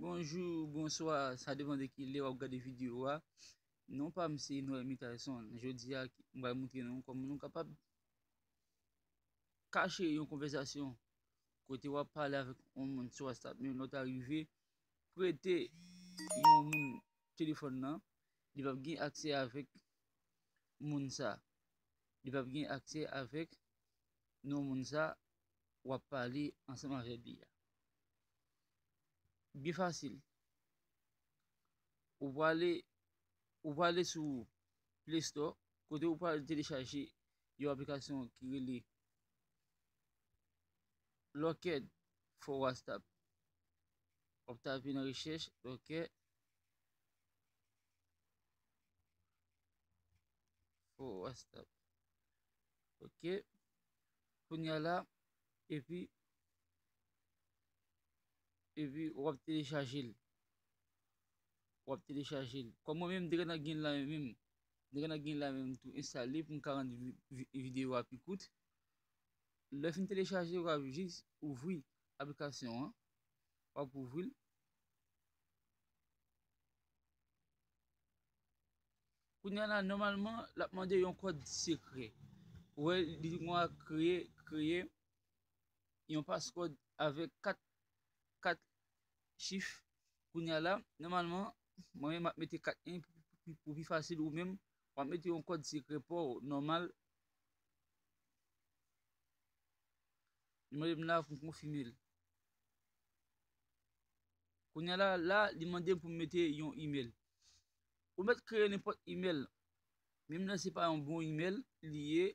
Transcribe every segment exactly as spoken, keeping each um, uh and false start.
Bonjou, bonswa, sa depann de ki lè w ap gade videyo a. Non pa m se Noelmy Tayson. Jodi a, m pral montre nou kòman nou kapab kache yon konvèsasyon kote w ap pale avèk yon moun sou WhatsApp, men lè w ta rive prete yon moun telefòn nan, li p ap gen aksè avèk moun sa. Li p ap gen aksè avèk non moun sa w ap pale ansanm avèk li a. Byen fasil. Ou prale, ou prale sou Play Store, kote ou prale telechaje yon aplikasyon ki rele Locked for WhatsApp. W ap tape nan rechèch Locked for WhatsApp. Ok. Kounye a la, epi, epi w ap telechaje l. W ap telechaje l. Kòm mwen menm, m te gentan gen l la menm. M te gentan gen l la menm tou enstale pou m ka rann vi-, vi-, videyo a pi kout. Lè w fin telechaje, w ap jis ouvri aplikasyon an. W ap ouvri l. Kounye a la, nòmalman, l ap mande yon kòd sekrè. Ou wè, li di mwen kreye, kreye yon paskòd avèk kat, kat chif. Kounye a la, nòmalman, mwen menm m ap mete kat en pou, pou, pou pi fasil, ou menm, w ap mete yon kòd sekrè pa w nòmal. Li mande m la pou m konfime l. Kounye a la, la, li mande m pou m mete yon imèl. Ou mèt kreye nenpòt imèl. Menm lè se pa yon bon imèl li ye,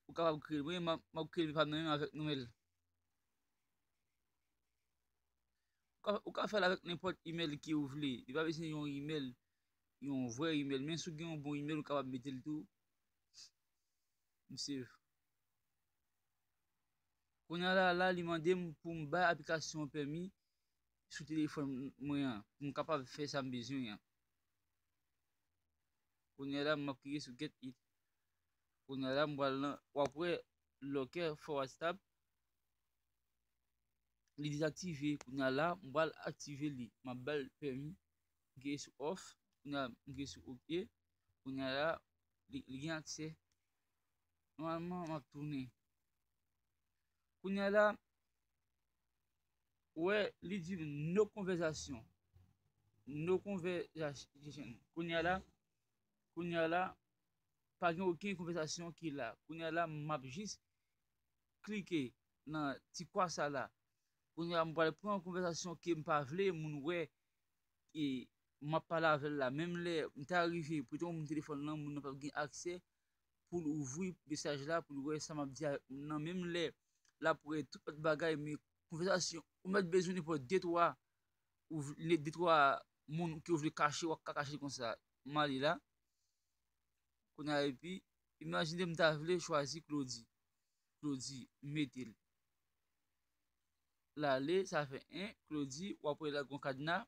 ou kapab kreye l. Mwen, m ap, m ap kreye l pa m nan menm avèk Noël. Ou ka, ou ka fè l avèk nenpòt imèl ke ou vle. Li pa bezwen yon imèl, yon vrè imèl. Men si w gen yon bon imèl, ou kapab mete l tou. M save. Kounye a la, la, li mande m pou m bay aplikasyon an pèmi sou telefòn mwen an, pou m kapab fè sa m bezwen an. Kounye a la, m ap klike sou Get It. Kounye a la, m pral nan, w ap wè Locked for WhatsApp. Li dezaktive. Kounye a la, m pral aktive li. M ap ba l pèmi. M klike sou Off. Kounye a, m klike sou Ok. Kounye a la, li, li gen aksè. Nòmalman, m ap tounen. Kounye a la, ou wè, li di m no conversation. No conversation. Kounye a la, kounye a la, pa gen okenn konvèsasyon ki la. Kounye a la, m ap jis klike nan ti kwa sa la. Kounye a, m pral pran yon konvèsasyon ke m pa vle moun wè, e m ap pale avè l la. Menm lè m ta rive prete yon moun telefòn nan, moun nan p ap gen aksè pou l ouvri mesaj la, pou l wè sa m ap di avèk moun nan. Menm lè l ap wè tout lòt bagay, men konvèsasyon, ou mèt bezwen nenpòt de twa, ou vle, de twa moun ke w vle kache, w ap ka kache l konsa. M ale la. Kounye a, epi, imajine m ta vle chwazi Claudy. Claudy, m mete l. L ale, sa fè en. Claudy, w ap wè l ak yon kadna.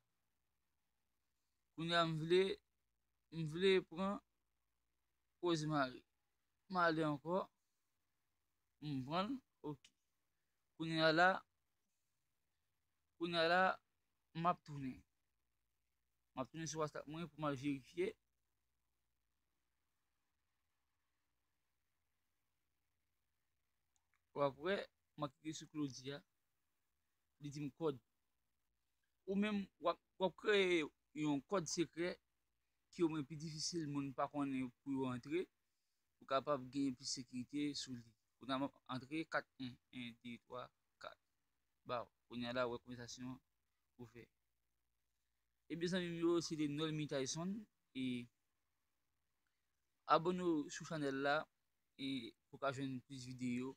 Kounye a, m vle, m vle pran Rosemary. M ale ankò. M pran l. Ok. Kounye a la, kounye a la, m ap tounen. M ap tounen sou WhatsApp mwen pou m al verifye. W ap wè, m ap klike sou Claudy a. Li di m kòd. Ou menm, w ap, w ap kreye yon kòd sekrè ki omwen pi difisil moun pa konnen pou yo antre, pou kapab genyen plis sekirite sou li. Kounye a m ap antre kat en, en, de, twa, kat. Ba w. Kounye a la, w wè konvèsasyon an ouvè. Ebyen, zanmi m yo, se te Noelmy Tayson. E abòne w sou chanèl la, e pou w ka jwenn plis videyo.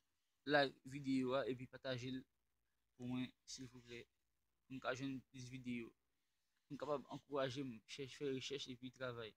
Like videyo a, epi pataje l pou mwen, silvouplè. Pou m ka jwenn plis videyo. Pou m kapab ankouraje m, chèch, fè rechèch epi travay.